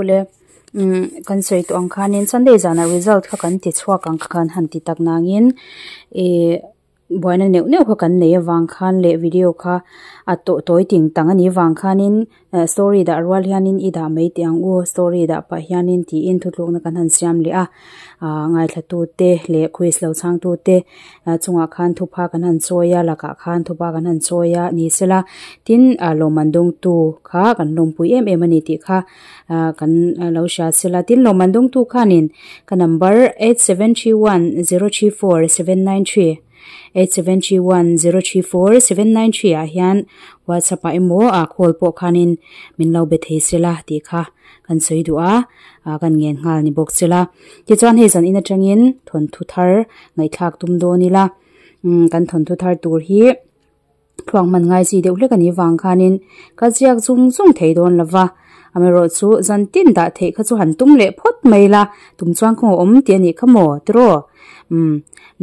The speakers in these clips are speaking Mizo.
Ule umm kan sawi tawh ang khanin Sunday zanah result kha kan ti chhuak ang kha kan han ti tak nangin ih buaina neuh neuh kha kan nei avang khan leh video kha a tawh tawi ting tang a nih vang khanin eh story dah rual hianin i dah mai teh ang u story dah pah hianin tiin thutlukna kan han siam leh a ah ngaithla tute leh quiz lo chhang tute ah chungah khan thupha kan han chawi a lakah khan thupha kan han chawi a ni sela tin ah lawmman dawngtu kha kan lawmpui em em a ni tih kha ah kan lo hria sela tin lawmman dawngtu khanin ka number 8731034793 8731034793 ah hian whatsapp ah emaw ah call pawh khanin min lo be thei sela tih kha kan sawi duh a ah kan ngen nghal ni bawk sela tichuan hei zan in atangin thawnthu thar ngaihthlak tum dawn ila umm kan thawnthu thar tur hi Thluak hman ngai chi deuh hlek a nih vang khanin ka ziak zung zung thei dawn lo va, amaherawhchu zan tin dah theih kha chu han tum leh phawt mai la, tum chuan kawng a awm tih a nih kha maw tiraw? Umm,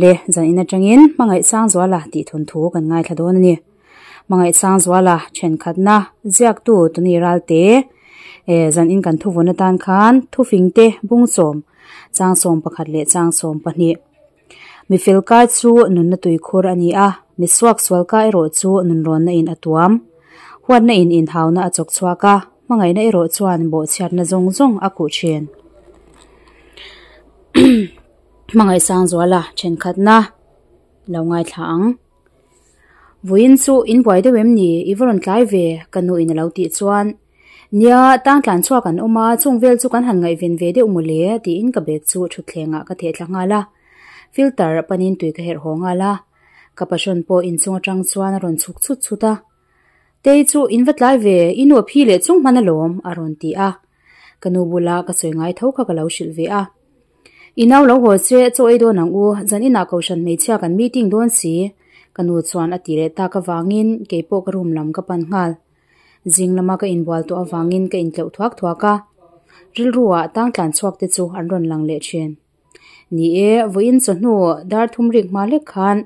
le, zan in atangin Hmangaih Sangzuala tih thawnthu kan ngaithla dawn a ni. Hmangaih Sangzuala thenkhatna ziaktu Tuni Ralte, e, zan in kan thuvun atan khan thufingte bungchawm, changsawm pakhat leh changsawm pahnih. Mi fel kai chu nunna tuikhur a ni a, mi suak sual ka erawh chu nunrawnna in a tuam. Huatna in inhauna a chawk chhuak a, hmangaihna erawh chuan bawhchhiatna zawng zawng a khuh thin. Hmangaih Sangzuala thenkhatna lo ngaithla ang. Vawiin chu in buai deuh em ni? I va rawn tlai ve, ka nu in a lo tih chuan. Nia, tang tlan chhuak an awm a, chung vel chu kan han ngaihven ve deuh mawle, tiin ka bag chu thutthlengah ka theh thla nghal a. Filter panin tui ka herh haw nghal a. Ka passion pawh inchung atang chuan a rawn chhuk chhut chhut a. Tei chu in va tlai ve, i nu a phi leh chung hman alawm, a rawn ti a. Ka nu bula ka sawi ngai tho kha ka lo hrilh ve a. I nau lo haw che, chaw ei dawn ang u, zan inah kohhran hmeichhia kan meeting dawn si, ka nu chuan a ti leh tak avangin keipawh ka room lam ka pan nghal. Zing lama ka inbual tawh avangin ka intleuh thuak thuak a, rilruah tang tlan chhuak te chu an rawn lang leh thin. Ni e, vawiin chawhnu dar thum rik hma hlek khan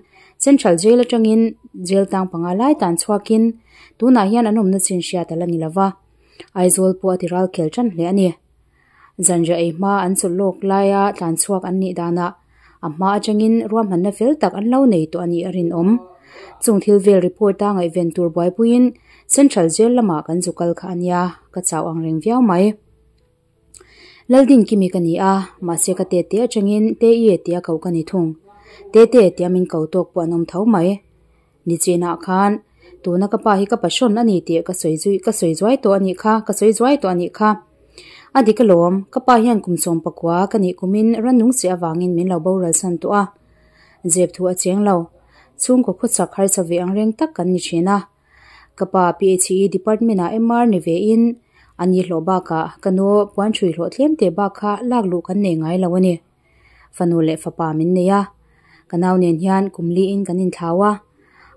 Central Jail atangin jail tang panga lai tan chhuakin tunah hian an awmna chin hriat a la ni lova, Aizawl pawh a ti ral khel tan hle a ni. Zanriah ei hma an chawlh lawk laia tlan chhuak an nih danah a hma atangin ruahmanna fel tak an lo nei tawh a nih a rinawm. Chung thil vel report a ngaihven tur buaipuiin Central Jail lamah kan zu kal kha a nia, ka chau ang reng viau mai. Laldin Kimi ka ni a, mahse ka tete atangin Te-i tia ko ka ni thung. Tete tia min ko tawk pawh an awm tho mai. Nichinah khan tuna ka pa hi ka passion a ni tih ka sawi zui ka sawi zuai tawh a nih kha ka sawi zuai tawh a nih kha. A dik alawm, ka pa hian kum sawm pakua ka nih kumin rannung che avangin min lo boral san tawh a. Zep thu a cheng lo. Chhungkaw khawchak harsa ve ang reng tak kan ni thin a. Ka pa PHE department ah MR ni ve in a ni hlawh bakah ka nu puan hrui hlawh tlem te bak kha lak luh kan nei ngai lo a ni. Fanu leh fapa min nei a, ka nau nen hian kum li in kan inthlau a,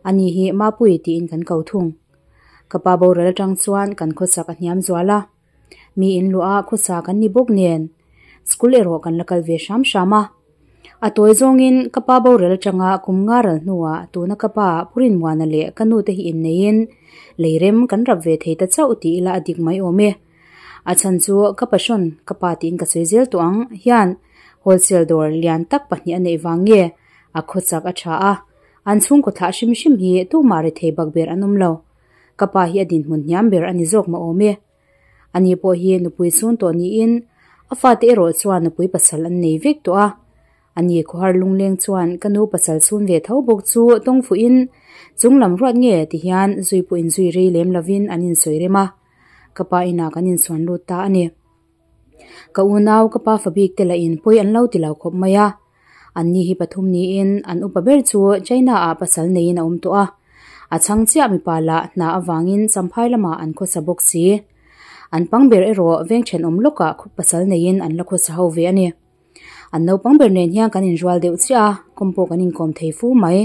ani hi Mapui tiin kan ko thung. Ka pa boral atang chuan kan khawsak a hniam zual a, mi in luah a khawsa kan ni bawk nen school erawh kan la kal ve hram hram a. A tawi zawngin ka pa boral atanga kum nga ral hnuah tuna ka pa Purinmuana leh ka nu te hi inneiin leirem kan rap ve thei ta chauh tih ila a dik mai awm e. A chhan chu ka passion ka pa tiin ka sawi zel tawh ang hian wholesale dawr lian tak pahnih a neih vang nge a khawchak a tha a, an chhungkaw thlah hrim hrim hi tumah rethei bak ber an awm lo. Ka pa hi a dinhmun hniam ber a ni zawk mah awm e. Ani pawh hi nupui chhun tawh niin a fate erawh chuan nupui pasal an nei vek tawh a. Ani khawhar lungleng chuan ka nu pasal chhun ve tho bawk chu tawng fuhin chung lam ruat nge ti hian zui pawh inzui rei lem lovin an insawi rem a. Ka pa inah kan insuan lut ta a ni. Ka unau ka pa fa bik te lah in pawi an lo ti lo khawp mai a. An ni hi pathum niin an upa ber chu China ah pasal neiin a awm tawh a. A chhang chiah mipa lah hna avangin Champhai lamah an khawsa bawk si. An pang ber erawh veng thenawm lawkah pasal neiin an la khawsa ho ve a ni. An naupang ber nen hian kan inrual deuh chiah a, kawm pawh kan inkawm thei fu mai.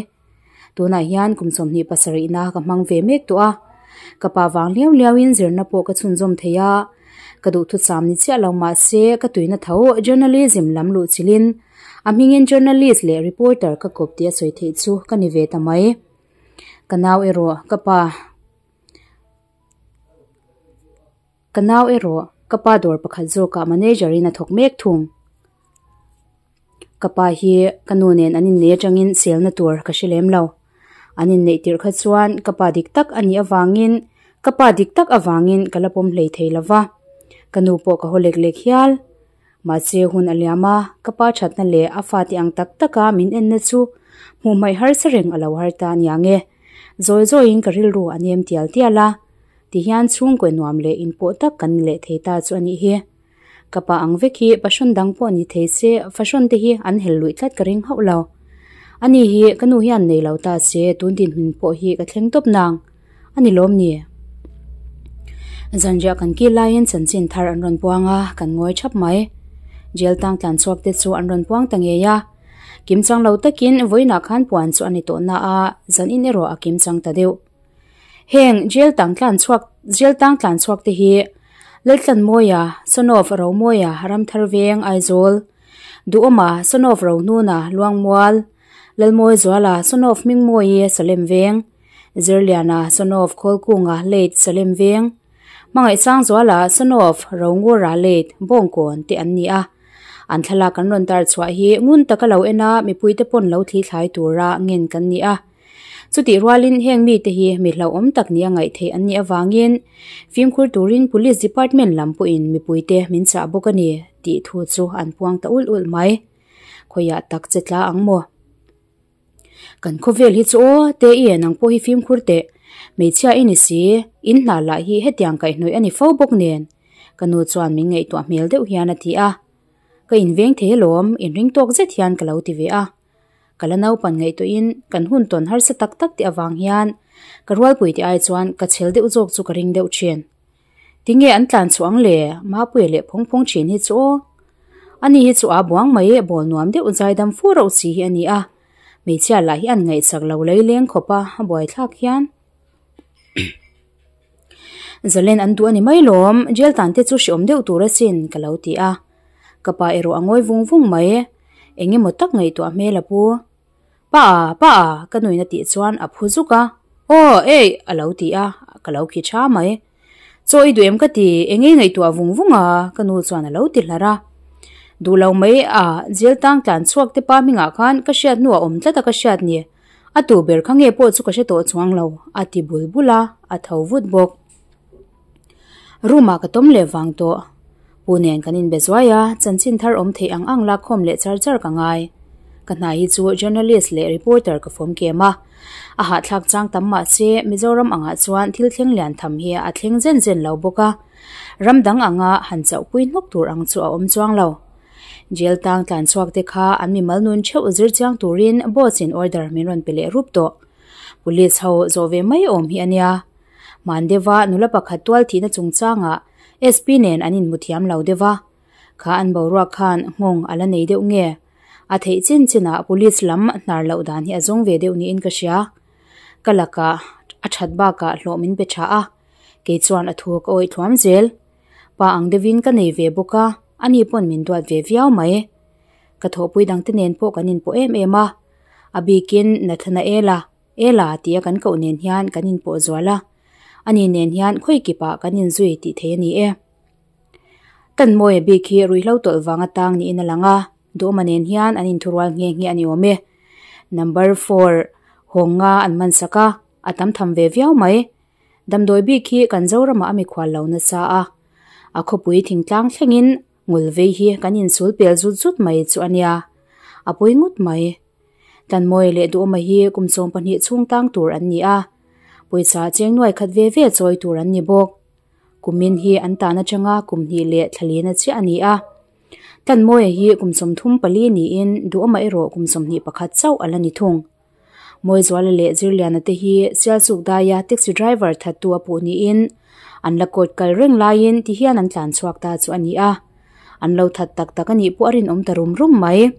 Tunah hian kum sawmhnih pasarihna ka hmang ve mek tawh a, ka pa vang liau liauin zirna pawh ka chhunzawm thei a, ka duhthucham ni chiah lo mahse ka tuina tho journalism lam luh chilhin a hmingin journalist leh reporter ka kawp tih a sawi theih chu ka ni ve ta mai. Ka nau erawh ka pa. Ka nau erawh. Ka pa dawr pakhat zawkah manager in a thawk mek thung. Ka pa hi ka nu nen an innei atangin selna tur ka hre lem lo. An inneih tirh kha chuan ka pa dik tak a nih avangin ka pa dik tak avangin ka la pawm hlei thei lo va. Ka nu pawh ka haw lek lek hial. Mahse hun a liam a, ka pa thatna leh a fate ang tak taka min enna chu hmuh hmaih harsa reng a lo har ta aniang e. Zawi zawiin ka rilru a nem tial tial a, tihian chhungkaw nuam leh inpawh tak kan ni leh thei ta chu a nih hi. Ka pa ang vek hi passion dang pawh ni thei se fashion te hi an hel luih tlat ka ring hauh lo. Ani hi ka nu hian nei lo ta se tun dinhmun pawh hi ka thleng tawp nang a ni lawm ni? Zanriah kan kil laiin chanchin thar an rawn puang a, kan ngawi thap mai. Jail tang tlan chhuak te chu an rawn puang ta ngei a. Kim chang lo takin vawiinah khan puan chu a ni tawh na a, zan in erawh a kim chang ta deuh. Heng jail tang tlan chhuak jail tang tlan chhuak te hi Laltlanmawia, Son of Romawia, Ramthar Veng, Aizawl, Duhawma, Son of Rohnuna, Luangmual, Lalmawizuala, Son of Hmingmawii, Salem Veng, Zirliana, Son of Khawlkunga, Late, Salem Veng, Hmangaihsangzuala, Son of Rongura, Late, Bawngkawn te an ni a. An thlalak an rawn tar chhuah hi ngun taka lo en a, mipuite pawn lo thli thlai tura ngen kan ni a. Chutih rualin heng mite hi mi hlauhawm tak nia ngaih theih an nih avangin fimkhur turin Police Department lam pawhin mipuite min chah bawk a ni tih thu chu an puang ta ulh ulh mai. Khawiah tak che tla ang maw? Kan khawvel hi chu aw, te i en ang pawh hi fimkhur teh. Hmeichhia i ni si, in hna lah hi hetiang kaihhnawih a ni fo bawk nen. Ka nu chuan min ngaihtuah hmel deuh hian a ti a. Ka inveng thei alawm, inring tawk zet hian ka lo ti ve a. Ka la naupan ngaihtuahin kan hun tawn harsa tak tak tih avang hian ka rualpui tih ai chuan ka chhel deuh zawk chu ka ring deuh thin. Tinge an tlan chhuah ang le? Mapuia leh phawng phawng thin hi chu aw. Ani hi chu aa buang mai e, bawl nuam deuh zaidam fu rauh si hi a ni a. Hmeichhia lah hi an ngaihsak lo lei leng khawp a, a buaithlak hian. Zalen an duh a ni mai lawm, jail tan te chu hreawm deuh tur asin ka lo ti a. Ka pa erawh a ngawi vung vung mai. Eng emaw tak ngaihtuah hmel a pu. Pa a, pa a, ka nuin a tih chuan a phu zuk a. Aw, eih, a lo ti a, ka lo khi tha mai. Chaw i duh em ka ti, eng nge ngaihtuah vung vung a, ka nu chuan a lo ti hlar a. Duh lo mai a, jail tang tlan chhuak te pa hmingah khan ka hriat hnuah awm tlat a ka hriat ni. A tu ber kha nge pawh chu ka hre tawh chuang lo, a ti bul bul a, a tho vut bawk. Room ah ka tawm leh vang tawh. Pu nen kan inbe zuai a, chanchin thar awm theih ang ang lakkhawm leh char char ka ngai. Ka hna hi chu journalist leh reporter ka fawm kem a, a hahthlak chang tam mah se Mizoram angah chuan thil thleng lian tham hi a thleng zen zen lo bawk a, ram dang anga han chauhpui hnawk tur ang chu a awm chuang lo. Jail tang tlan chhuak te kha an mimal nun theuh zir chiang turin boss in order min rawn pe leh rup tawh. Police ho zawh ve mai awm hi a nia. Hman deuha nula pakhat tual thihna chungchangah SP nen an inhmu thiam lo deuh a. Kha an boruak khan nghawng a la nei deuh nge? A theih chin chinah police lam hnar loh dan hi a zawng ve deuh niin ka hria. Ka lakah a that bakah hlawh min pe tha a, kei chuan a thu ka awih thluam zel. Pa ang deuhin ka nei ve bawk a, ani pawn min duat ve viau mai. Ka thawhpui dangte nen pawh kan inpawh em em a, a bikin Nathanaela, Ela tia kan koh nen hian kan inpawh zual a, ani nen hian khawi kipah kan inzui tih thei a ni e. Tanmawia bik hi ruihhlo tawlh vang atang niin a lang a, Duhawma nen hian an inthurual nghe nghe a ni awm e. Number four hawnga an mansak a, a tam tham ve viau mai. Damdawi bik hi kan Zoramah a mikhual lo nasa a, a khawpui thingtlang thlengin ngul vei hi kan insul pel zut zut mai chu a nia, a pawi ngawt mai. Tanmawia leh Duhawma hi kum 12 chhung tang tur an ni a, pawisa cheng nuai khat ve ve chawi tur an ni bawk. Kumin hi an tan atanga kum hnih leh thlalina chiah a ni a. Tanmawia hi kum 34 niin Duhawma erawh kum 21 chauh a la ni thung. Mawizuala leh Zirliana te hi Sialsuk daia taxi driver thattu a puh niin an la court kal reng laiin ti hian an tlan chhuak ta chu a ni a, an lo that tak tak a nih pawh a rinawm ta rum rum mai.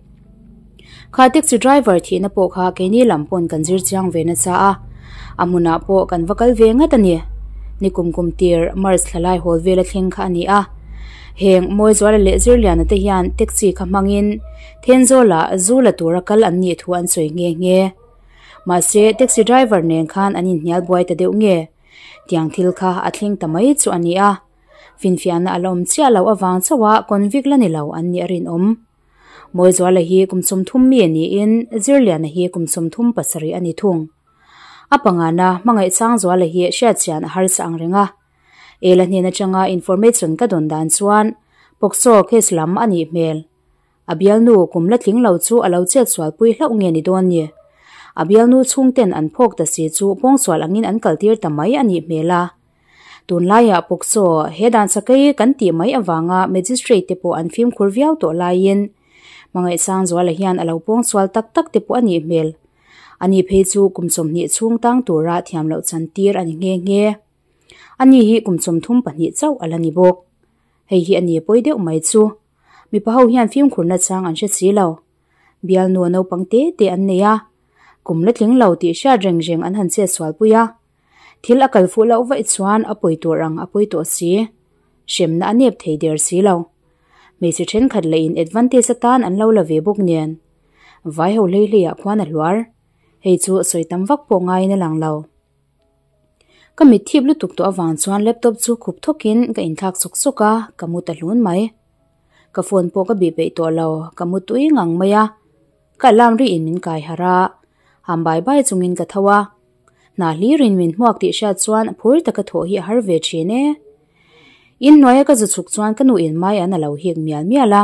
Kha taxi driver thihna pawh kha keini lam pawn kan zir chiang ve nasa a, a hmunah pawh kan va kal ve ngat a ni. Nikum kum tir March thla lai hawl vela thleng kha a ni a, heng Mawizuala leh Zirliana te hian taxi kha hmangin Thenzawlah zu la tura kal an nih thu an sawi nghe nghe. Mahse, taxi driver nen khan an inhnial buai ta deuh nge? Tiang thil kha a thleng ta mai chu a ni a. Finfiahna a la awm chiah loh avang chauha convict la ni lo an nih a rinawm. Mawizuala hi kum 30 mi niin Zirliana hi kum 37 a ni thung. A pangana hmangaih Sangzuala hi hriatchian a harsa ang reng a. Ela hnen atanga information ka dawn dan chuan POCSO case lam a nih hmel. A bialnu kum la tling lo chu a lo chet sual pui hlauh nge ni dawn ni. A bialnu chhungten an phawk ta si chu pawngsual angin an kaltir ta mai a nih hmel a. Tunlaiah POCSO he dan sakei kan tih mai avanga Magistrate te pawh an fimkhur viau tawh laiin Hmangaih Sangzuala hian a lo pawngsual tak tak te pawh a nih hmel. Ani phei chu kum 20 chhung tang tura thiam loh chan tir a ni nghe nghe. Ani hi kum 32 chauh a la ni bawk. Hei hi a ni pawi deuh mai chu. Mipa ho hian fimkhurna chang an hre si lo. Bialnu naupang te te an nei a. Kum la tling lo tih hriat reng reng an han chet sual pui a. Thil a kal fuh loh vaih chuan a pawi tur ang a pawi tawh si. Hremna a nep thei der si lo. Hmeichhe thenkhat leh in advantage atan an lo la ve bawk nen. Vai ho hlei hleiah khuan a hluar. Hei chu sawi tam vak pawh ngaiin a lang lo. Ka mit thip lutuk tawh avang chuan laptop chu khup thawkin ka inthlak sawk sawk a, ka mu ta hlun mai. Ka phone pawh ka bih peih tawh lo, ka mu tui ngang mai a. Ka alarm riin min kai harh a, ham bai bai chungin ka tho a. Hna hlirin min hmuak tih hriat chuan phur taka thawh hi a har ve thin e. In hnuaia ka zu chhuk chuan ka nu in mai an a lo hik mial mial a.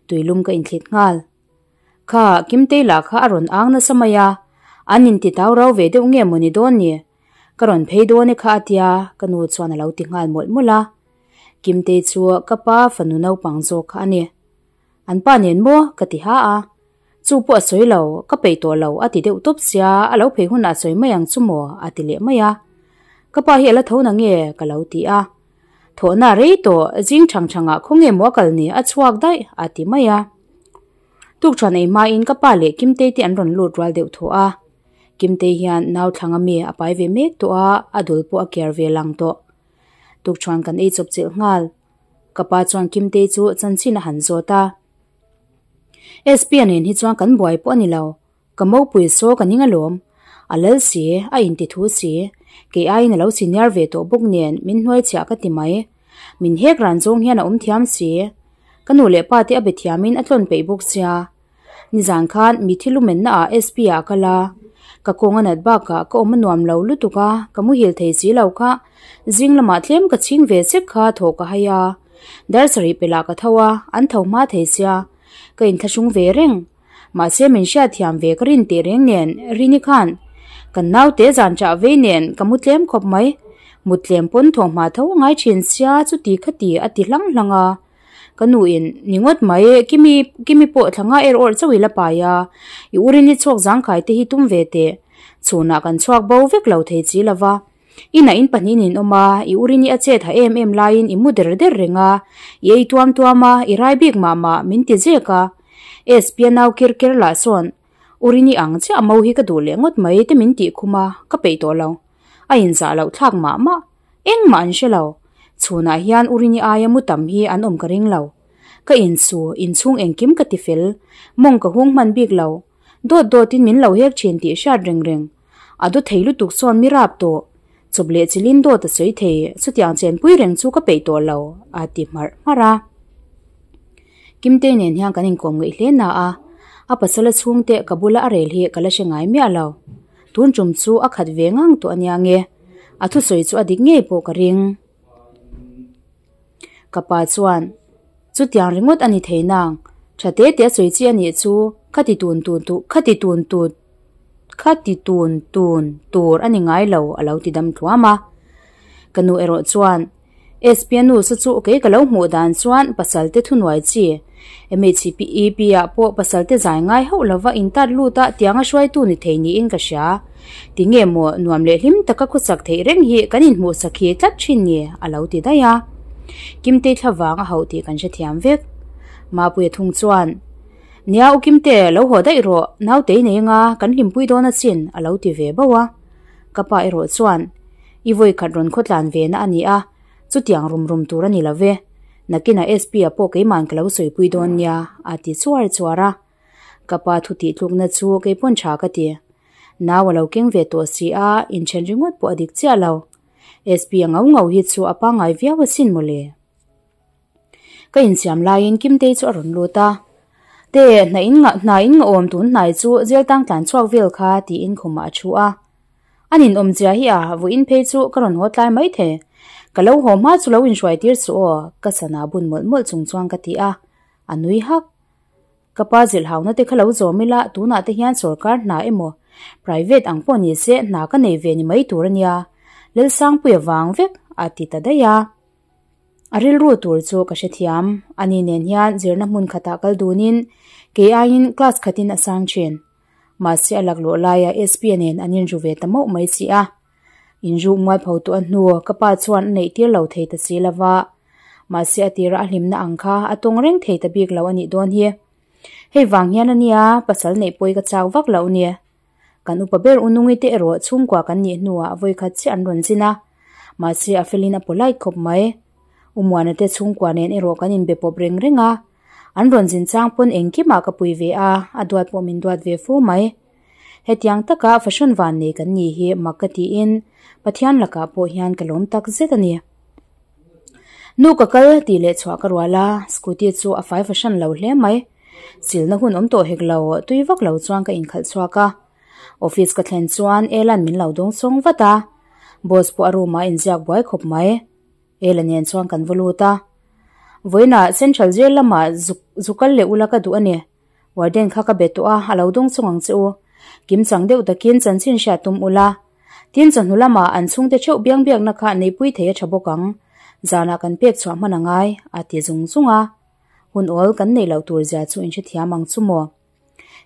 Tuilum ka inthlit nghal. Kha Kimtei lah kha a rawn ang nasa mai a, an inti tau rau ve deuh nge maw ni dawn ni? Ka rawn phei dawn e kha a tia, ka nu chuan a lo ti nghal mawlh mawlh a. Kimtei chu ka pa fanu naupang zawk kha a ni. An pa nen maw? ka ti ha a. Chu pawh a sawi lo, ka peih tawh lo a ti deuh tawp sia, a lo phei hunah a sawi mai ang chu maw? a ti leh mai a. Ka pa hi a la tho na nge? ka lo ti a. Thawhna rei tawh, zing thang thangah khawnge maw a kal ni, a chhuak daih a ti mai a. Tukṭhuan ei hmain ka pa leh Kimtei te an rawn lut rual deuh thaw a. Kimtei hian nau thlang a mi a pai ve mek tawh a, a dul pawh a kiar ve lang tawh. Tukṭhuan kan ei chawp chilh nghal. Ka pa chuan Kimtei chu chanchin a han zawt a. SP a nen hi chuan kan buai pawh a ni lo. Ka mopui saw ka ning alawm. A lal si, a inti thu si. Kei aiin a lo senior ve tawh bawk nen min hnuaichhiah ka ti mai. Min hek ran zawng hian a awm thiam si. Ka nu leh pa te a be thiamin a tlawn peih bawk sia. Nizan khan mi thil umenna ah SP ah a kal a. Ka kawng a nat bakah ka awm a nuam lo lutuk a, ka muhil thei si lo kha. Zing lamah tlem ka chhing ve chek kha thaw ka hai a. Dar sarih pelh ah ka tho a, an tho hma thei sia. Ka inthlahrung ve reng. Mahse min hriat thiam ve ka rin teh reng nen Rini khan kan naute zan chah vei nen ka mu tlem khawp mai. Mut tlem pawn thawhhma tho a ngai thin sia chuti khati a ti hlang hlang a. Ka nu in ni ngawt mai Kimi Kimi pawh thla nga er awrh chauh i la pai a, i u Rini chhuak zangkai te hi tum ve teh. Chhunah kan chhuak bo vek lo thei chi lova. Inah in pahnihin in awm a, i u Rini a chet ha em em laiin i mu der der reng a, i ei tuam tuam a, i rai bik mah mah min ti zek a. SP a nau kir ker lah sawn, U Rini ang chiah mo hi ka duh leh ngawt mai te min tih khum a, ka peih tawh lo. A inzah loh thlak mah mah. Engmah an hre lo. Chhunah hian U Rini aia mu tam hi an awm ka ring lo. Ka insu, inchhung engkim ka ti fel. Mawng ka hung hman bik lo. Dawt dawtin min lo hek thin tih hriat reng reng. A daw thei lutuk sawn mi rap tawh. Chawp leh chilin dawt a sawi thei, chutiang chenpui reng chu ka peih tawh lo, a ti hmarh hmarh a. Kimtei nen hian kan inkawm ngaih hle na a, a pasal a chhungte ka bula a rel hi ka la hre ngai miah lo. Tun tum chu a khat ve ngang tawh ania nge, a thusawi chu a dik ngei pawh ka ring. Ka pa chuan, Chutiang ringawt a ni thei nang, tha te te a sawi chi a nih chu, khati tun tun tu, khati tun tun, khati tun tun tur a ni ngai lo, a lo ti dam thluam a. Ka nu erawh chuan, SP a nu saw chu kei ka lo hmuh dan chuan pasal te thunuai chi, MHCPEP ah pawh pasal te zai ngai hauh lova intat lut a tianga hruaitu ni thei niin ka hria. Tinge maw nuam leh hlim taka khawsak theih reng hi kan inhmuh sakhi tlat thin ni a lo ti daih a. Kimtei thla vang a hauh tih kan hrethiam vek. Mapuia thung chuan, Nia u Kimte, lo haw daih rawh, nautei nei anga kan hlimpui dawn asin a lo ti ve bauh a. Ka pa erawh chuan, I vawikhat rawn khawtlan ve na a ni a, chutiang rum rum tur a ni lo ve. Nakinah SP a pawh keiman ka lo sawipui dawn nia a ti chuar chuar a. Ka pa thu tih tlukna chu kei pawn tha ka ti. Nau a lo keng ve tawh si a, inthen ringawt pawh a dik chiah lo. SP a ngau ngau hi chu a pangngai viau asin mawle. Ka insiam laiin Kimtei chu a rawn lut a, Te, hna in ngah hna in ngah awm tun hnai chu jail tang tlan chhuak vel kha tiin khumah a thu a. A nin awmzia hi a, vawiin phei chu ka rawn haw tlai mai thei. Ka lo haw hma chu lo inhruai tir suh aw, ka sana bun mawlh mawlh chung chuan ka ti a, a nui hak. Ka pa zilhhauna te kha lo zawm ila, tunah te hian sawrkar hna emaw, private ang pawh ni se hna ka nei ve ni mai tur a nia, Lalsangpuia vang vek a ti ta daih a. A rilru tur chu ka hrethiam, ani nen hian zirna hmun khatah kal dunin kei aiin class khatin a sang thin. Mahse a laklawh laia SP a nen an inru ve ta mauh mai si a. Inruk mualpho tawh a hnu ka pa chuan a neih tir lo thei ta si lova. Mahse a tira a hlimna ang kha a tawng reng thei ta bik lo a nih dawn hi. Hei vang hian a nia pasal neih pawi ka chak vak loh ni. Kan upa ber u Nungi te erawh chhungkua kan nih hnuah vawikhat chiah an rawn zin a. Mahse a felin a polite khawp mai. U Muana te chhungkua nen erawh kan inbe pawp reng reng a. An rawn zin chang pawn engkimah ka pui ve a, a duat pawh min duat ve fu mai. Hetiang taka fashion van nei kan nih hi mak ka tiin Pathian lakah pawh hian ka lawm tak zet a ni. Nu ka kal tih leh chhuah ka rual a, scooty chu a fai fashion lo hle mai. Silna hun awm tawh hek lo, tui vak lo chuan ka inkhalh chhuak a. Office ka thlen chuan Elan min lo dawng sawng vat a, boss pawh a room ah a inziak buai khawp mai. Ela nen chuan kan va lut a. Vawiinah Central Jail lamah zuk zu kal leh ula ka duh a ni. Warden kha ka be tawh a, a lo dawng chung ang che u. Kim chang deuh takin chanchin hriat tum ula. Tin chawhnu lamah an chhungte theuh biang biakna kha neihpui thei a tha bawk ang. Zanah kan pek chhuah hman a ngai, a ti zung zung a. Hun awl kan neih loh tur zia chu inhrethiam ang chu maw?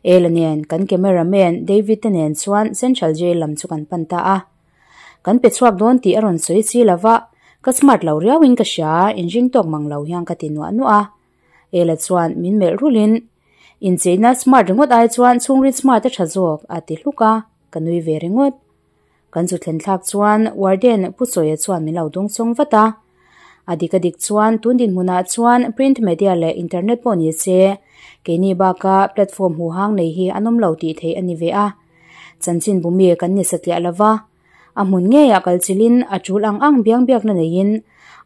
Ela nen kan camera man David te nen chuan Central Jail lam chu kan pan ta a. Kan pe chhuak dawn tih a rawn sawi si lova, ka smart lo riau in ka hria, inring tawk mang lo hian ka ti nuah nuah a. Ela chuan min melh rulhin, Incheina smart ringawt ai chuan chhungrit smart a tha zawk a ti hluk a, ka nui ve ringawt. Kan zu thlen thlak chuan warden Pu Sawia chuan min lo dawng chawng vat a. A dik a dik chuan tun dinhmunah chuan print media leh internet pawh ni se, keini baka platform huhang nei hi an awm lo tih theih a ni ve a. Chanchin bumi kan ni satliah lova, a hmun ngeiah kal chilhin a tul ang ang biang biakna neiin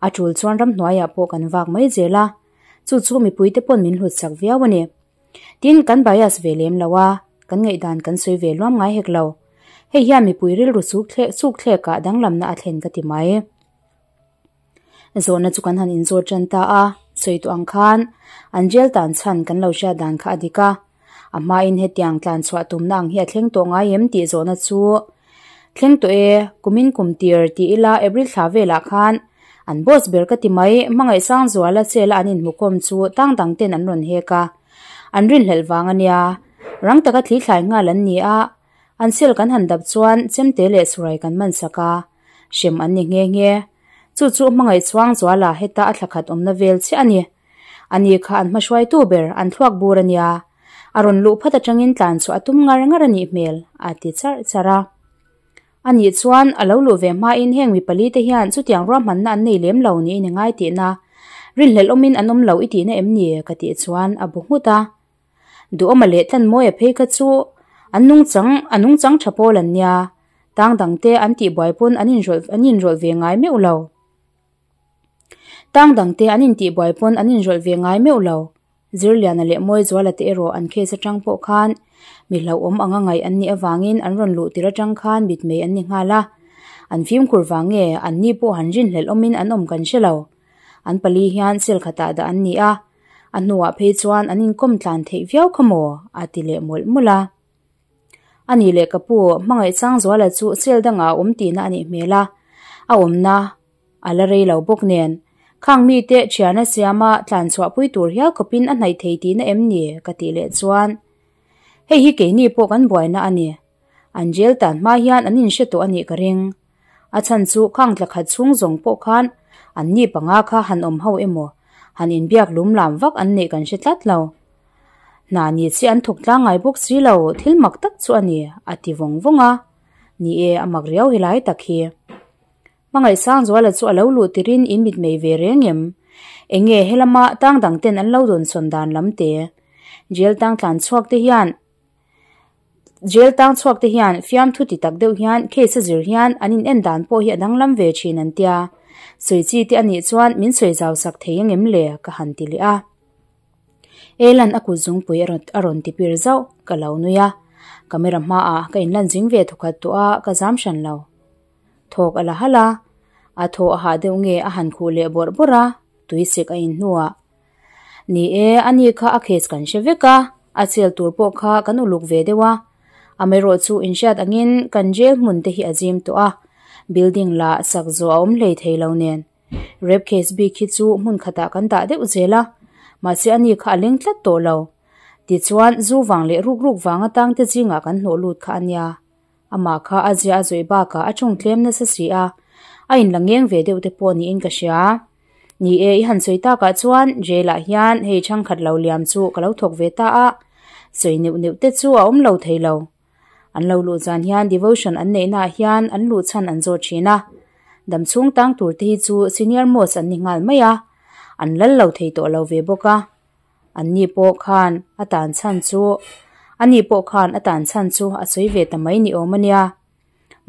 a tul chuan ramhnuaiah pawh kan vak mai zel a, chu chu mipuite pawn min hlut chak viau a ni. Tin, kan bias ve lem lo a, kan ngaihdan kan sawi ve luam ngai hek lo. Hei hian mipui rilru suk thlek suk thlekah danglamna a thlen ka ti mai. Zawhna chu kan han inzawt tan ta a, sawi tawh ang khan an jail tan chhan kan lo hriat dan kha a dik a. A hmain hetiang tlan chhuah tumna ang hi a thleng tawh ngai em tih zawhna chu thleng tawh e, kumin kum tir tih ila April thla velah khan an boss ber ka ti mai, Hmangaihsang Zuala cell-a an inhmukhawm chu tang dang ten an rawn hek a, an rinhlelh vang a nia. Rang taka thli thlai nghal an ni a, an cell kan han dap chuan chemte leh surai kan man sak a, hrem an ni nghe nghe. Chu chu Hmangaih Chhuang Zuala heta a thla khat awmna vel chiah a ni. Ani kha an hmahruaitu ber an thluak bur a nia, a rawn luh phat atangin tlan chhuah a tum ngar ngar a nih hmel, a ti charh charh a. Ani chuan a lo luh ve hmain heng mi pali te hian chutiang ruahmanna an nei lem lo niin i ngai tihna, rinhlelh awmin an awm lo i tihna em ni? ka tih chuan a bu nghut a. Duhawma leh Tlanmawia phei kha chu an nungchang a nungchang tha pawl an nia, tang dangte an tihbuai pawn an inrawlh an inrawlh ve ngai meuh lo. Tang dangte an intihbuai pawn an inrawlh ve ngai meuh lo. Zirliana leh Mawizuala te erawh an case atang pawh khan mi hlauhawm anga ngaih an nih avangin an rawn luh tir atang khan mitmei an ni nghal a. An fimkhur vang nge an ni pawh han rinhlelh awmin an awm kan hre lo. An pali hian cell khatah dah an ni a, a hnuah phei chuan an inkawm tlan theih viau kha maw? a ti leh mawlh mawlh a. A nih leh ka pu, Hmangaih Sangzuala chu cell dangah a awm tihna a nih hmel a, a awmna A la rei lo bawk nen, khang mite thiana siama tlan chhuahpui tur hial khawpin a hnaih thei tihna em ni? ka tih leh chuan, Hei hi keini pawh kan buaina a ni. An jail tan hma hian an inhre tawh a nih ka ring. A chhan chu khang tla khat chhung zawng pawh khan an ni panga kha han awm ho emaw, han inbiak lum lam vak an neih kan hre tlat lo. Hna ni chi an thawk tlang ngai bawk si lo, thil mak tak chu a ni, a ti vawng vawng a. Ni e, a mak riau helai tak hi. Hmangaihsang Zuala chu a lo luh tirin in mitmei ve reng em? Enge helama tang dang ten an lo dawnsawn dan lam te? Jail tang tlan chhuak te hian Jail tang chhuak te hian fiamthu ti tak deuh hian case a zir hian an in en dan pawh hi a danglam ve thin an tia. Sawi chi te a nih chuan min sawi zau sak thei ang em le? Ka han ti leh a. Elan a kut zungpui a rawn ti pir zauh, ka lo nui a. Camera hmaah ka inlan zing ve thawkhat tawh a, ka zam hran lo. Thawk a la halh a, a thaw a hah deuh nge a han khuh leh bawrh bawrh a, tuisik a inhnuah. Ni e, ani kha a case kan hre vek a, a chel tur pawh kha kan uluk ve deuh a. Amaherawh chu inhriat angin kan jail hmun te hi a zim tawh a, building lah sak zawh a awm hlei thei lo nen. Rape case bik hi chu hmun khatah kan dah deuh zel a, mahse ani kha a leng tlat tawh lo. Tichuan, zu vang leh ruk ruk vang atang te zingah kan hnawh lut kha a nia. Amah kha a zia a zawih bakah a tawng tlem nasa si a, a inla ngeng ve deuh te pawh niin ka hria. Ni e, i han sawi takah chuan jail ah hian hei thangkhat lo liam chu ka lo thawk ve ta a, sawi neuh neuh te chu a awm lo thei lo. An lo luh zan hian devotion an neihna ah hian an luh chhan an zawt thin a, dam chhung tang tur te hi chu senior most an ni nghal mai a, an lal lo thei tawh lo ve bawk a. Anni pawh khan a tan chhan chu ani pawh khan a tan chhan chu a sawi ve ta mai ni awm a nia.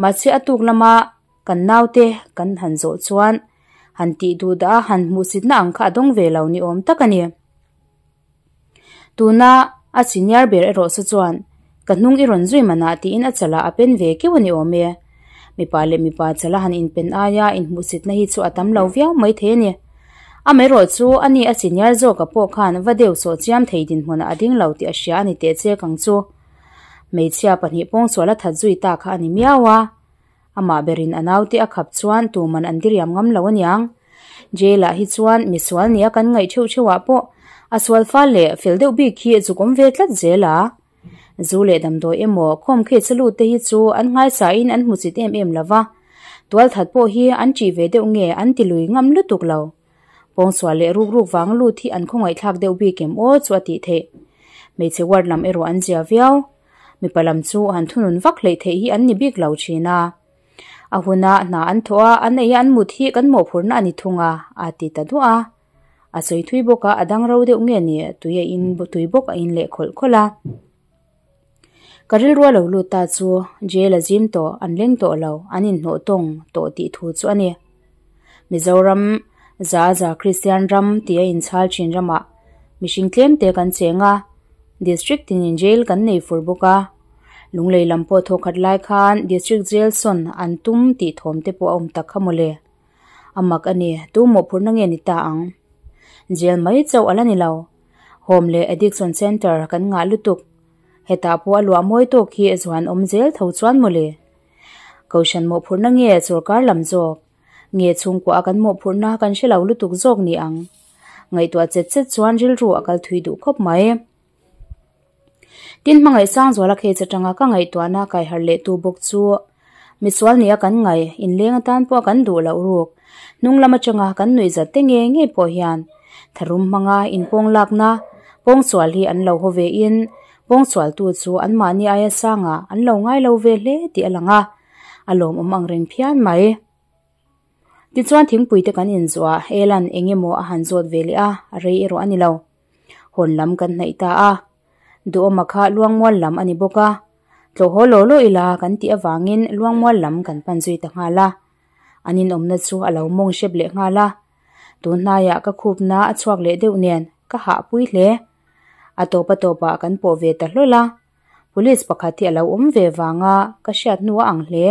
Mahse a tuk lama kan naute kan han zawh chuan han tih duh dah a han hmuhsitna ang kha a dawng ve lo ni awm tak a ni. Tuna a senior ber erawh saw chuan ka hnung i rawn zui manah tiin a chalah a pen ve keuh a ni awm e. Mipa leh mipa chala han inpen aia inhmuhsitna hi chu a tam lo viau mai thei a ni. Amaherawh chu ani a senior zawka pawh khan va deuh sawh chiam thei dinhmunah a ding lo tih a hria a ni teh chek ang chu. Hmeichhia pahnih pawngsual a that zui ta kha a ni miau a. Amah berin a naute a khap chuan tuman an diriam ngam lo aniang. Jail ah hi chuan misual nia kan ngaih theuh theuh ah pawh a sual fal leh fel deuh bik hi zuk awm ve tlat zel a. Zu leh damdawi emaw khawm kheh lut te hi chu an nghaisa in an hmu chit em em lova. Tualthat pawh hi an ṭih ve deuh nge an ti lui ngam lutuk lo. Pawngsual leh ruk ruk vang lut hi an khawngaihthlak deuh bik em aw chu a tih theih. Hmeichhe ward lam erawh an zia viau. Mipa lam chu han thunun vak hleih theih hi an ni bik lo thin a. A huna hna an thawh a, an ei a an mut hi kan mawhphurhna a ni thung a, a ti ta duah a. A sawi thui bawk a, a dang ro deuh nge ni tui a in tui bawk a in leh khawlh khawlh a. Ka rilru a lo lut ta chu jail a zim tawh, an leng tawh lo, an inhnawh tawng tawh tih thu chu a ni. Mizoram za za Kristian ram tih a inchhal thin ramah mihring tlem te kan cheng a, district tinin jail kan nei fur bawk a. Lunglei lam pawh thawkhat lai khan district jail sawn an tum tih thawm te pawh a awm tak kha mawle. A mak a ni, tu mawhphurhna nge ni ta ang? Jail mai chauh a la ni lo. Home leh Addiction Centre kan ngah lutuk. Hetah pawh a luah mawi tawk hi zuan awm zel tho chuan mawle. Kohhran mawhphurhna nge sorkar lam zawk? Nge chhungkua a kan mawhphurhna kan hre lo lutuk zawk ni ang? Ngaihtuah chet chet chuan rilru a kal thui duh khawp mai. Tin hmangaih Sangzuala case atanga ka ngaihtuahna kaiharh leh tu bawk chu misual nia kan ngaih inleng atan pawh kan duh loh ruk hnung lam atanga kan nuih zat te nge nge pawh hian tharum hmanga inpawng lakna pawngsual hi an lo haw ve in pawngsual tu chu anmahni aia sangah an lo ngai lo ve hle tih a lang a, a lawmawm ang reng phian mai. Tichuan thingpui te kan inzuah Elan eng emaw a han zawt ve leh a, a rei erawh a ni lo. Hawn lam kan hnaih ta a, Duhawma kha Luangmual lam a ni bawk a, tlawh haw law law ila kan tih avangin Luangmual lam kan pan zui ta nghal a. An inawmna chu a lo mawng hrep leh nghal a, tun hnaiah ka khupna a chhuak leh deuh nen ka hahpui hle. A tawp a tawpah kan pawh ve ta hlawl a, Police pakhat hi a lo awm ve vanga ka hriat hnu a ang hle.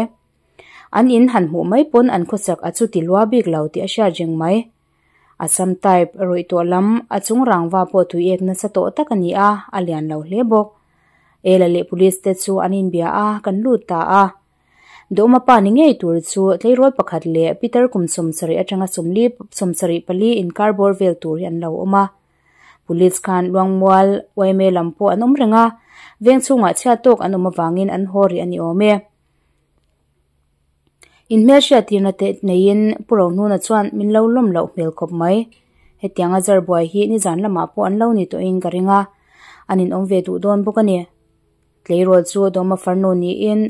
An in han hmuh mai pawn an khawsak a chuti lua bik lo tih a hriat reng mai. Assam type rawih tawh lam a chung rangva pawh tui ek nasa tawh tak a ni a, a lian lo hle bawk. Ela leh police te chu an inbia a, kan lut ta a. Duhawma pa ni ngei tur chu tleirawl pakhat leh Peter kum 70 atanga 74 inkar bawr vel tur hi an lo awm a. Police khan Luangmual yma lam pawh an awm reng a, veng chhungah chhiat tawk an awm avangin an haw rih a ni awm e. In hmelhriat tirna te neiin Pu Rohnuna chuan min lo lawm loh hmel khawp mai. Hetianga zar buai hi nizan lamah pawh an lo ni tawhin ka ring a, an inawm ve duh dawn bawk a ni. Tleirawl chu Dawma farnu niin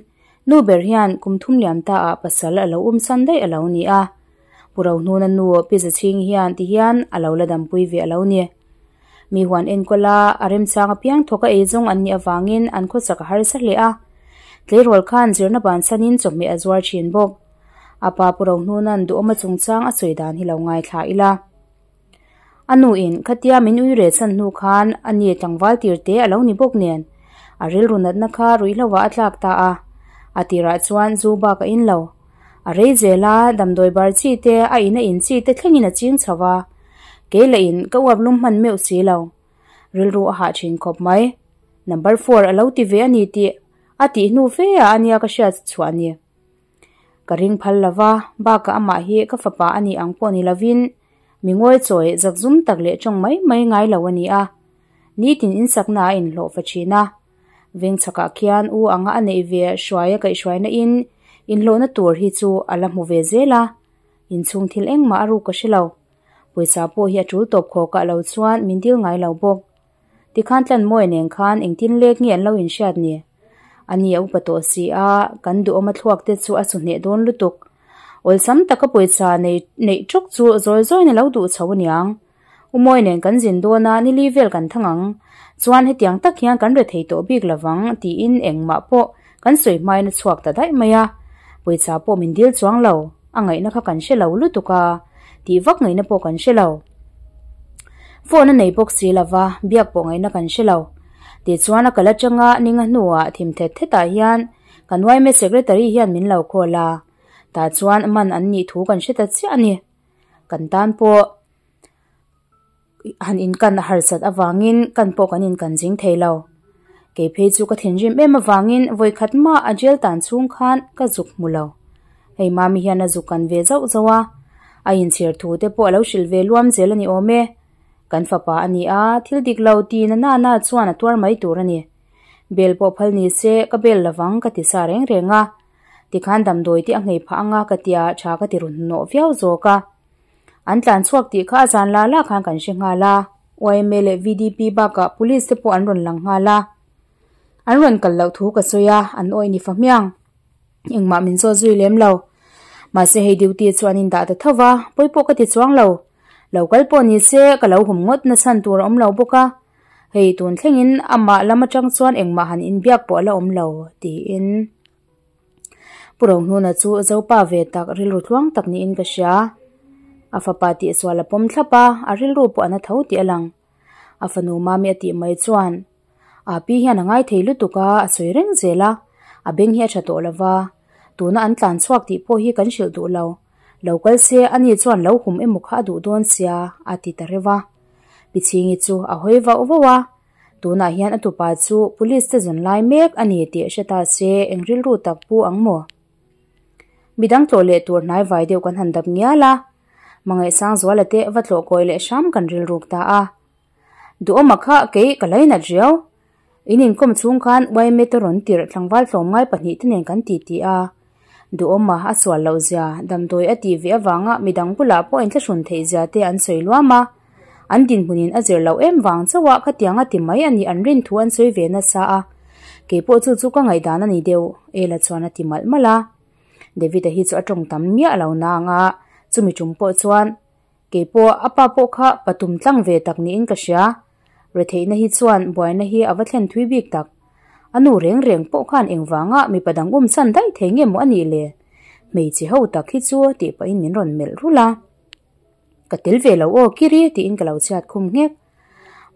nu ber hian kum thum liam ta ah pasal a lo um san daih a lo ni a. Pu Rohnuna nu Pi Zachhingi hian tihian a lo la dampui ve a lo ni. Mi huan enkawl a, a remchang apiang thawk a eizawng an nih avangin an khawsak a harsa hle a. Tleirawl khan zirna bansanin chawhmeh a zuar thin bawk. A pa Pu Rohnuna'n duhawma chungchang a sawi dan hi lo ngaithla ila. A nu in khatia min ui reh chhan hnu khan a ni tlangval tir te a lo ni bawk nen a rilru natna kha ruihhlo ah a tlak ta a, a tirah chuan zu bak a in lo. A rei zel a, damdawi bar chi te, a in a in chi te thlengin a ching chho a, kei lah in ka uap lum hman meuh si lo. Rilru a hah thin khawp mai. Number four a lo ti ve a ni tih a tih hnu fe ah a nia ka hriat chhuah ni. Ka ring phal lo va, bakah amah hi ka fapa a nih ang pawh ni lovin mi ngawi chawi zakzum tak leh tawng mai mai ngai lo a ni a. Nitin insakna a inhlawh fa thin a. Veng chhakah khian u anga a neih ve hruaia kaihhruaina in inhlawhna tur hi chu a la hmu ve zel a. Inchhung thil engmah a ruk ka hre lo. Pawisa pawh hi a tul tawp khawkah lo chuan min dil ngai lo bawk. Tikhan Tlanmawia nen khan engtin lek nge an lo inhriat ni? A ni a upa tawh si a, kan duhawm a thluak te chu a su hneh dawn lutuk. Awlsam taka pawisa nei neih tawk chu zawi zawiin a lo duh chho aniang. Umawi nen kan zin dawn a, nili vel kan thang ang. Chuan hetiang tak hian kan rethei tawh bik lovang tiin engmah pawh kan sawi hmain a chhuak ta daih mai a. Pawisa pawh min dil chuang lo, a ngaihna kha kan hre lo lutuk a, tih vak ngaihna pawh kan hre lo. Phone a nei bawk si lova, biak pawh ngaihna kan hre lo. Tichuan a kal atanga ninga hnuah thim thet thetah hian kan yma secretary hian min lo call a, tah chuan man an nih thu kan hre ta chiah a ni. Kan tan pawh han inkan a harsat avangin kan pawh kan inkan zing thei lo. Kei phei chu ka thinrim em avangin vawikhat mah a jail tan chhung khan ka zuk hmu lo. Hei Mami hian a zuk kan ve zauh zauh a, a inchhir thu te pawh a lo hrilh ve luam zel a ni awm e. Kan fapa a ni a, thil dik lo ti na na na chuan a tuar mai tur a ni. Bel pawh phal ni se ka bel lovang ka ti sa reng reng a. Tikhan damdawi te a nghei phah anga ka tia tha ka ti run hnawh viau zawk a. An tlan chhuak tih kha a zan la la khan kan hre nghal a, yma leh VDP bakah police te pawh an rawn lang nghal a. An rawn kal loh thu ka sawi a, an awih ni fa hmiang. Engmah min zawt zui lem lo. Mahse hei duty chu an indah ta tho va, pawi pawh ka ti chuang lo. Lo kal pawh ni se ka lo hum ngawt na chhan tur a awm lo bawk a. Hei tun thlengin amah lam atang chuan engmah han inbiak pawh a la awm lo, tiin. Pu Rohnuna chu Zopa ve tak rilru tluang tak niin ka hria. A fapa tihsual a pawm thlap a, a rilru pawh a na tho tih a lang. A fanu Mami a tih mai chuan a pi hian a ngai thei lutuk a, a sawi reng zel a, a beng hi a tha tawh lo va, tuna an tlan chhuak tih pawh hi kan hrilh duh lo. Lo kal se ani chuan lo hum emaw kha a duh dawn sia, a ti ta reuh a. Pichhingi chu a hawi vauh vauh a, Tunah hian a tupa chu police te zawn lai mek a ni tih hre ta se eng rilru tak pu ang maw? Midang tlawh leh tur hnai vai deuh kan han dap ngial a, Mangaihsangzuala te va tlawh kawi leh hram kan rilruk ta a. Duhawma kha kei ka lainat riau. In inkawm chhung khan yma te rawn tirh tlangval tlawmngai pahnih te nen kan titi a. Duhawma a sual loh zia, damdawi a tih ve avanga midang bulah pawh inthlahrun theih zia te an sawi luam a. An dinhmunin a zir loh em vang chauh a khatiang a ti mai a nih an rin thu an sawi ve nasa a. Keipawh chu chu ka ngaihdan a ni deuh, Ela chuan a ti malh malh a. David-a hi chu a tawng tam miah lo nang a, chumi tum pawh chuan Keipawh a pa pawh kha patum tlang ve tak niin ka hria. Retheihna hi chuan buaina hi a va thlen thui bik tak. A nu reng reng pawh khan engvanga mipa dang um chhan daih thei nge maw a nih le? Hmeichhe ho tak hi chu tih pahin min rawn melh rulh a. Ka tel ve lo aw kiri tiin ka lo chhiat khum nghek.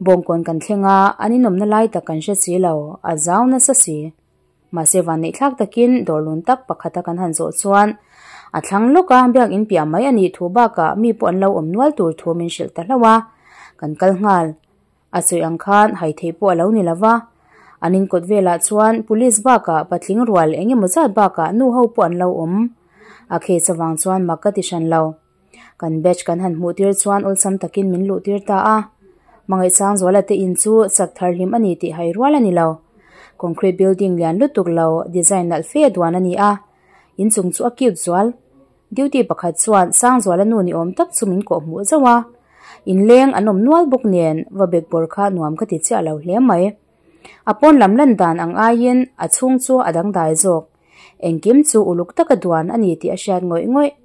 Bawngkawn kan thleng a, an inawmna lai tak kan hre si lo, a zau nasa si. Mahse vanneih thlak takin dawrlun tak pakhata kan han zawh chuan a thlang lawk a, biakinn piah mai a nih thu bakah mi pawh an lo awm nual tur thu min hrilh ta hlauh a, kan kal nghal. A sawi ang khan hai theih pawh a lo ni lo va, an inkawt velah chuan police bakah patling rual eng emaw zat bakah nu ho pawh an lo awm. A case avang chuan mak ka ti hran lo. Kan batch kan han hmuh tir chuan awlsam takin min luh tir ta a. Hmangaihsangzuala te in chu chak thar hlim a ni tih hai rual a ni lo. Concrete building lian lutuk lo design nalh fe duan a ni a. Inchung chu a cute zual. Duty pakhat chuan Sangzuala nu ni awm tak chu min kawh hmuh zauh a. Inleng an awm nual bawk nen va bekbawr kha nuam ka ti chiah lo hle mai. A pawn lam lan dan ang aiin a chhung chu a dangdai zawk. Engkim chu uluk taka duan a ni tih a hriat ngawih ngawih.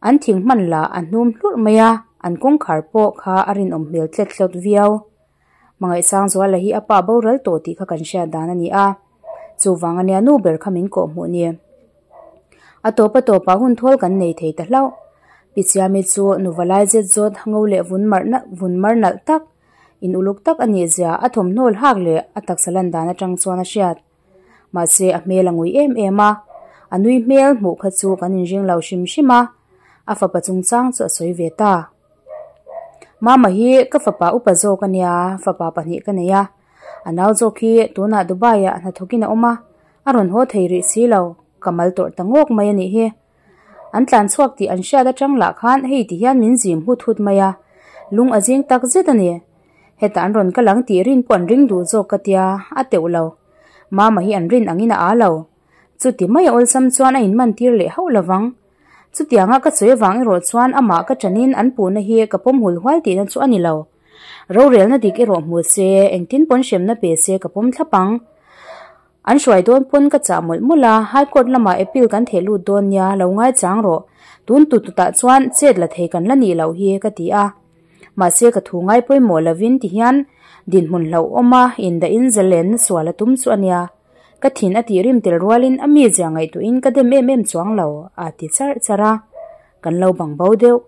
An thing hman lah a hnum hlurh mai a, an kawngkhar pawh kha a rinawm hmel tlet hlawt viau. Hmangaihsangzuala hi a pa boral tawh tih kha kan hriat dan a ni a, chuvang ania nu ber kha min kawh hmuh ni. A tawp a tawpah hun thawl kan nei thei ta hlauh. Pi Siami chu nuva lai zet zawt ngo leh vun mar vun mar nalh tak, in uluk tak a nih zia a thawmhnaw hak leh a taksa lan dan atang chuan a hriat. Mahse a hmel a ngui em em a, a nui hmel hmuh kha chu kan inring lo hrim hrim a, a fapa chungchang chu a sawi ve ta. Mama hi ka fapa upa zawk a nia, fapa pahnih ka nei a, a nau zawk hi tunah Dubai ah hnathawkin a awm a, a rawn haw thei rih si lo, ka mal tawrh ta ngawk mai a nih hi. An tlan chhuak tih an hriat atang lah khan hei ti hian min zim hut hut mai a, lung a zing tak zet a ni. Hetah an rawn kal ang tih rin pawh an ring duh zawk ka tia, a teuh lo. Mama hi an rin angin a aa lo. Chuti mai a awlsam chuan a inman tir leh hauh lovang. Chutianga ka sawi avang erawh chuan amah ka ṭanin an puhna hi ka pawm hul hual tihna chu a ni lo. Rorelna dik erawh hmu se, engtin pawn hremna pe se ka pawm thlap ang. An hruai dawn pawn ka chah mawlh mawlh a, High Court lamah appeal kan theh lut dawn nia, lo ngaichang rawh. Tun tut tutah chuan chet la thei kan la nih loh hi, ka ti a. Mahse ka thu ngai pawimawh lovin ti hian dinhmun hlauhawm a indahin zalenna sual a tum chu a nia. Ka thin a tih rim tel rualin a mizia ngaihtuahin ka dem em em chuang lo, a ti charh charh a. Kan lo bang bo deuh.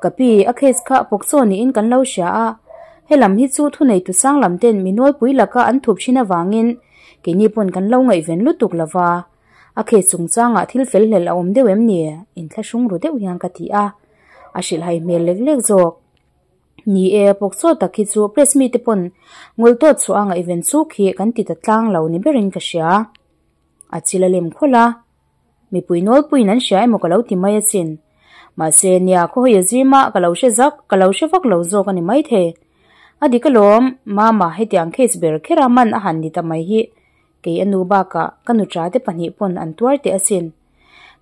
Ka pi, a case kha pawkchaw niin kan lo hria a, helam hi chu thuneitu sang lam ten mi nawlpui laka an thup thin avangin keini pawn kan lo ngaihven lutuk lo va. A case chungchangah thil fel hlel a awm deuh em ni? Inthlahrung ru deuh hian ka ti a. A hrilhhai hmel lek lek zawk. Ni e, pawkchaw tak hi chu press mite pawn ngul tawt chhuah a ngaihven chuk hi kan ti ta tlang lo ni berin ka hria. A chil a lem khawlh a. Mipui nawlpuiin an hria emaw ka lo ti mai asin. Mahse, nia khawhawi a zim a, ka lo hre zak, ka lo hre vak lo zawk a ni maithei. A dik alawm, Mama, hetiang case ber kher a man a han ni ta mai hi. Kei a nu bakah ka nutra te pahnih pawn an tuar teh asin.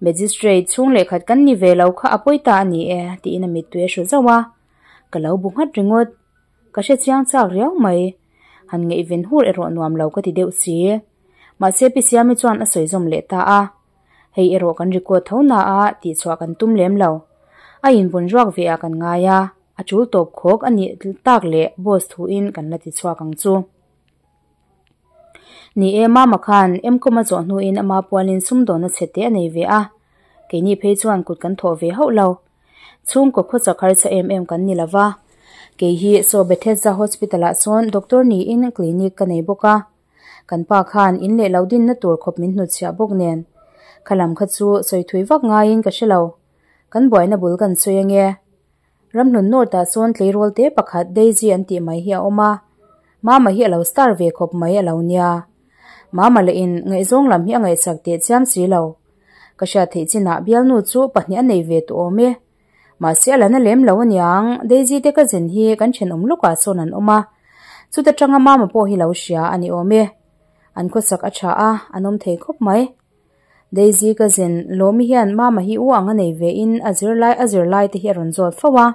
Magistrate chhung leh khat kan ni ve lo kha a pawi ta a ni e, tiin a mittui a hru zauh a. Ka lo bu nghat ringawt. Ka hre chiang chak riau mai. Han ngaihven hur erawh nuam lo ka ti deuh si. Mahse Pi Siami chuan a sawi zawm leh ta a. Hei erawh kan record tho na a, tihchhuah kan tum lem lo. A inbun ruak ve ah kan ngai a, a tul tawp khawk a nih tak leh boss thuin kan la tichhuak ang chu. Ni e, Mama khan Mcom a zawh hnuin ama pualin sumdawnna chhe te a nei ve a, keini phei chuan kut kan thawh ve hauh lo. Chhungkaw khawchak harsa em em kan ni lo va, kei hi saw Bethesda Hospital ah sawn doctor niin clinic ka nei bawk a, kan pa khan in leh lo dinna tur khawp min hnutchhiah bawk nen. Kha lam kha chu sawi thui vak ngaiin ka hre lo. Kan buaina bul kan sawi ange. Ramhlun North ah sawn tleirawl te pakhat Daisy an tih mai hi a awm a, Mama hi a lo star ve khawp mai a lo nia. Mama leh in ngaihzawng lam hi a ngaihsak teh chiam si lo. Ka hriat theih chinah bialnu chu pahnih a nei ve tawh awm e. Mahse a la na lem lo aniang, Daisy te cousin hi kan thenawm lawkah sawn an awm a, chuta tanga Mama pawh hi lo hria a ni awm e. An khawsak a tha a, an awm thei khawp mai. Daisy cousin Lawmi hian Mama hi u ang a nei ve in a zirlai a zirlai te hi a rawn zawt fo a,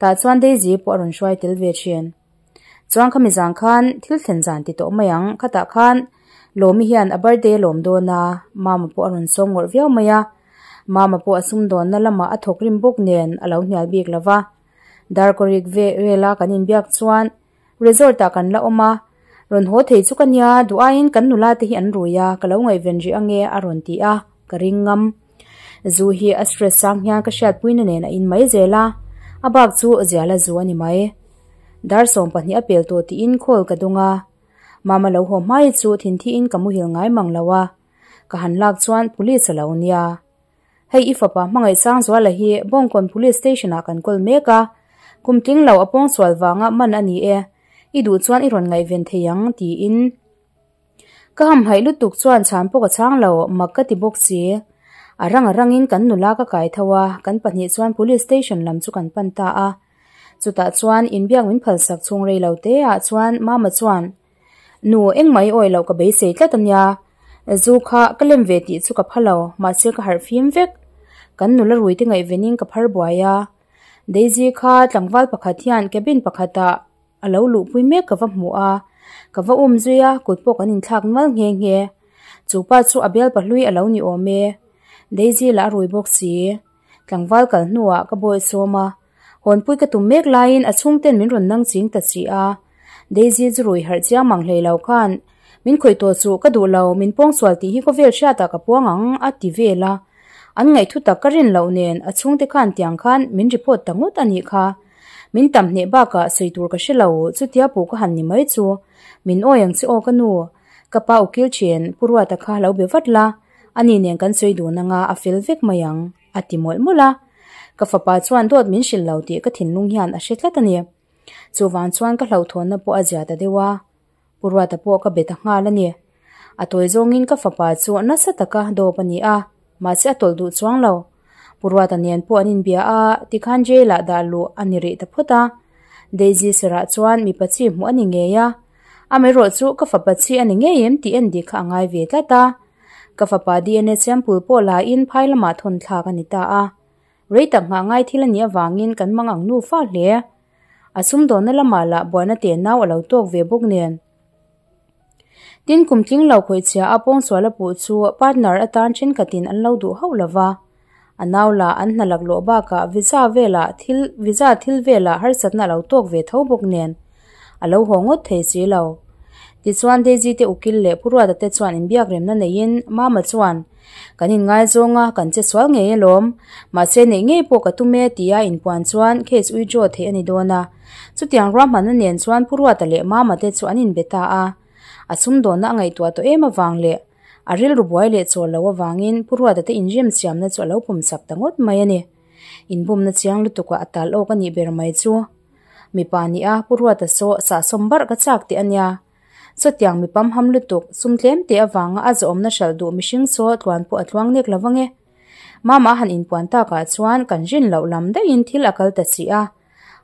tah chuan Daisy pawh a rawn hruai tel ve thin. Chuan khami zan khan thil thlen zan ti tawh mai ang, khatah khan Lawmi hian a birthday a lawm dawn a, Mama pawh a rawn sawm ngawrh viau mai a, Mama pawh a sumdawnna lamah a thawk rim bawk nen a lo hnial bik lo va. Darkawrik ve vela kan inbiak chuan Resort ah kan la awm a, rawn haw thei chu ka nia, duh aiin kan nula te hi an rui a, ka lo ngaihven rih ange a rawn ti a, ka ring ngam. Zu hi a stress sang hian ka hriatpuina nen a in mai zel a, a bak chu ziala zu a ni mai. Dar 12 a pel tawh tiin call ka dawng a, Mama lo haw hmai chu thinthiin ka muhil ngai mang lo a, ka han lak chuan police a lo nia. Hei i fapa hmangaih Sangzuala hi Bawngkawn Police Station ah kan kawl mek a, kum tling lo a pawngsual vanga man a ni e, i duh chuan i rawn ngaihven thei ang tiin. Ka hamhaih lutuk chuan chhan pawh ka chhang lo, mak ka ti bawk si. A rang a rangin kan nula ka kai tho a, kan pahnih chuan Police Station lam chu kan pan ta a. Chutah chuan inbiak min phalsak chhung rei lo te ah chuan Mama chuan, Nu, engmah i awih loh ka beisei tlat a nia. Zu kha ka lem ve tih chu ka pha lo, mahse ka harh fim vek. Kan nula rui te ngaihvenin ka phar buai a. Daisy kha tlangval pakhat hian cabin pakhatah a lo luhpui mek ka va hmu a, ka va um zui a, kut pawh kan inthlak nual nghe nghe. Chu pa chu a bial pahlui a lo ni awm e. Daisy lah a rui bawk si. Tlangval kal hnuah ka bawi sawm a. Hawnpui ka tum mek laiin a chhungten min rawn nang ching ta si a. Daisy chu rui harh chiang mang hlei lo khan, Min khawih tawh suh, ka duh lo, min pawngsual tih hi khawvel hriatah ka puang ang, a ti vel a. An ngaih thu tak ka rin loh nen a chhungte khan tiang khan min report ta ngawt a nih kha. Min tam hneh bakah sawi tur ka hre lo, chutia puh ka han ni mai chu. Min awi ang che aw ka nu. Ka pa ukil ṭhian Pu Ruata kha lo be vat la, ani nen kan sawi dun anga a fel vek mai ang, a ti mawlh mawlh a. Ka fapa chuan dawt min hrilh lo tih ka thinlung hian a hre tlat a ni. Chuvang chuan ka hlauhthawnna pawh a zia ta deuh a, Pu Ruata pawh ka be ta nghal a ni. A tawi zawngin ka fapa chu nasa taka dawp a ni a, mahse a tawlh duh chuang lo. Pu Ruata nen pawh an inbia a, tikhan jail ah dah luh a ni rih ta phawt a. Daisy serah chuan mipa chi hmuh a ni ngei a, amaherawh chu ka fapa chi a ni ngei em tih en dik kha a ngai ve tlat a. Ka fapa DNA sample pawh la in phai lamah thawn thlak a ni ta a. Rei tak nghah ngai thil a nih avangin kan mang ang nufa hle. A sumdawnna lamah lah buaina te nau a lo tawk ve bawk nen. Tin, kum tling lo khawihchhia a pawngsual a puh chu partner atan thenkhatin an lo duh hauh lova. A nau lah an hna laklawh bakah visa velah thil visa thil velah harsatna a lo tawk ve tho bawk nen a lo haw ngawt thei si lo. Tichuan Daisy te ukil leh Pu Ruata te chuan inbiak remna neiin Mama chuan Kan inngaizawng a, kan che sual ngei alawm. Mahse neih ngei pawh ka tum e tia inpuan chuan case withdraw theih a ni dawn a. Chutiang ruahmanna nen chuan Pu Ruata leh Mama te chu an inbe ta a. A sumdawnna a ngaihtuah tawh em avang leh a rilru buai leh chawl lo avangin Pu Ruata te inremsiamna chu a lo pawm chak ta ngawt mai a ni. Inbumna chiang lutuk ah a tal awk a nih ber mai chu. Mipa nih a Pu Ruata saw sahsawm barh ka chak teh a nia. Chutiang mi pamham lutuk, sum tlem teh avanga a zawhawmna hralh duh mihring saw tluan pawh a tluang nek lo vang e. Mama han inpuan takah chuan kan rin loh lam daihin thil a kal ta si a,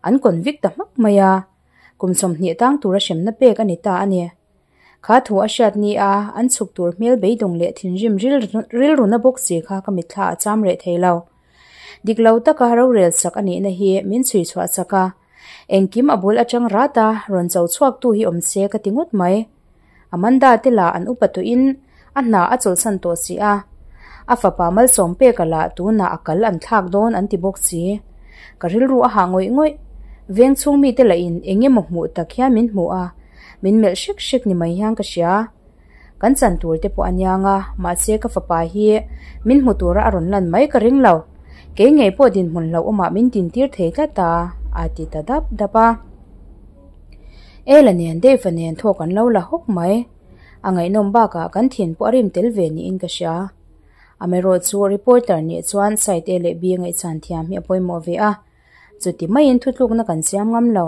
an convict ta hmak mai a. Kum 20 tang tura hremna pek a ni ta a ni. Kha thu a hriat ni a, an chhuk tur hmel beidawng leh thinrim rilruna bawk si kha ka mitthla a cham reh thei lo. Dik lo taka rorel sak a nihna hi min chhui chhuah chak a, engkim a bul atang rat a rawn cho chhuak tu hi awm se ka ti ngawt mai. Amanda te lah an upa tawhin a hna a chawlhsan tawh si a, a fapa malsawm peka lah tunah a kal an thlak dawn an ti bawk si. Ka rilru a hah ngawih ngawih. Veng chhung mite lahin eng emaw hmuh tak hian min hmu a, min melh hrek hrek ni mai hian ka hria. Kan chan tur te pawh a niang a, mahse ka fapa hi min hmu tura a rawn lan mai ka ring lo. Kei ngei pawh dinhmun hlauhawmah min dintir thei tlat a, a ti ta dap dap a. Ela nen Dave-a nen thawk an lo la hawk mai. A ngaihnawm bakah kan thin pawh a rim tel ve niin ka hria. Amaherawh chu reporter nih chuan side A leh B ngaihchan thiam hi a pawimawh ve a, chuti maiin thutlukna kan siam ngam lo.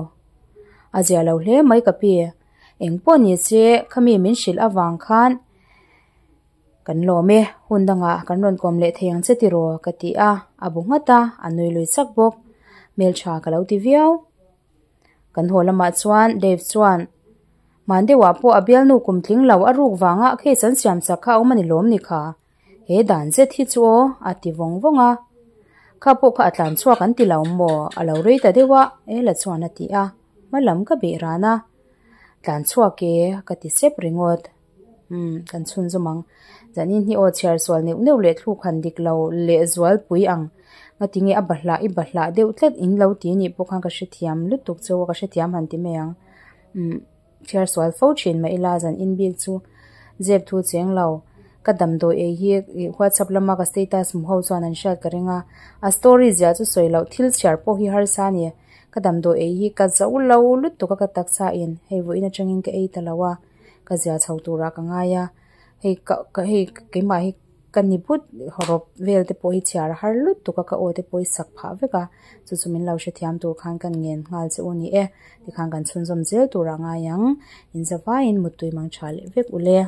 A zia lo hle mai ka pi. Eng pawh ni se khami min hrilh avang khan kan lawm e, hun dangah kan rawn kawm leh thei ang che tiraw ka ti a, a bu nghat a, a nui lui chak bawk. Hmeltha ka lo ti viau. Kan haw lamah chuan Dave chuan hman deuhah pawh a bialnu kum tling lo a ruk vanga case an siam chak kha a awm a ni lawm ni kha. He dan zet hi chu aw a ti vawng vawng a. Kha pawh kha a tlan chhuak an ti lo maw? A lo rei ta deuh a, Ella chuan a ti a. Hma lam ka beh ran a. Tlan chhuak e ka ti sep ringawt. Umm kan chhunzawm ang. Zanin hi aw chhiar sual neuh neuh leh thluk han dik lo leh zual pui ang. Ngatinge a bahlah i bahlah deuh tlat in lo ti nih pawh khan ka hrethiam lutuk chu ka hrethiam han ti mai ang. Umm. Chhiar sual fo thin mah ila zan in bik chu zep thu cheng lo. Ka damdawi ei hi ih whatsapp lama ka status hmu ho chuan an hriat ka ring a. A story ziah chu sawi loh thil chhiar pawh hi harsa a ni. Ka damdawi ei hi ka zo lo lutuk a ka taksa in hei vawiin atangin ka ei ta lo a, ka zia chho turah ka ngai a. Hei ka ka hei keimah hi ka ni but rawp vel te pawh hi chhiar a har lutuk a ka aw te pawh hi sak phah vek a chu chu min lo hrethiam tur khan ka ngen nghal che u ni e tikhan kan chhunzawm zel tur a ngai ang inzavaiin muttui mang tha leh vek ule.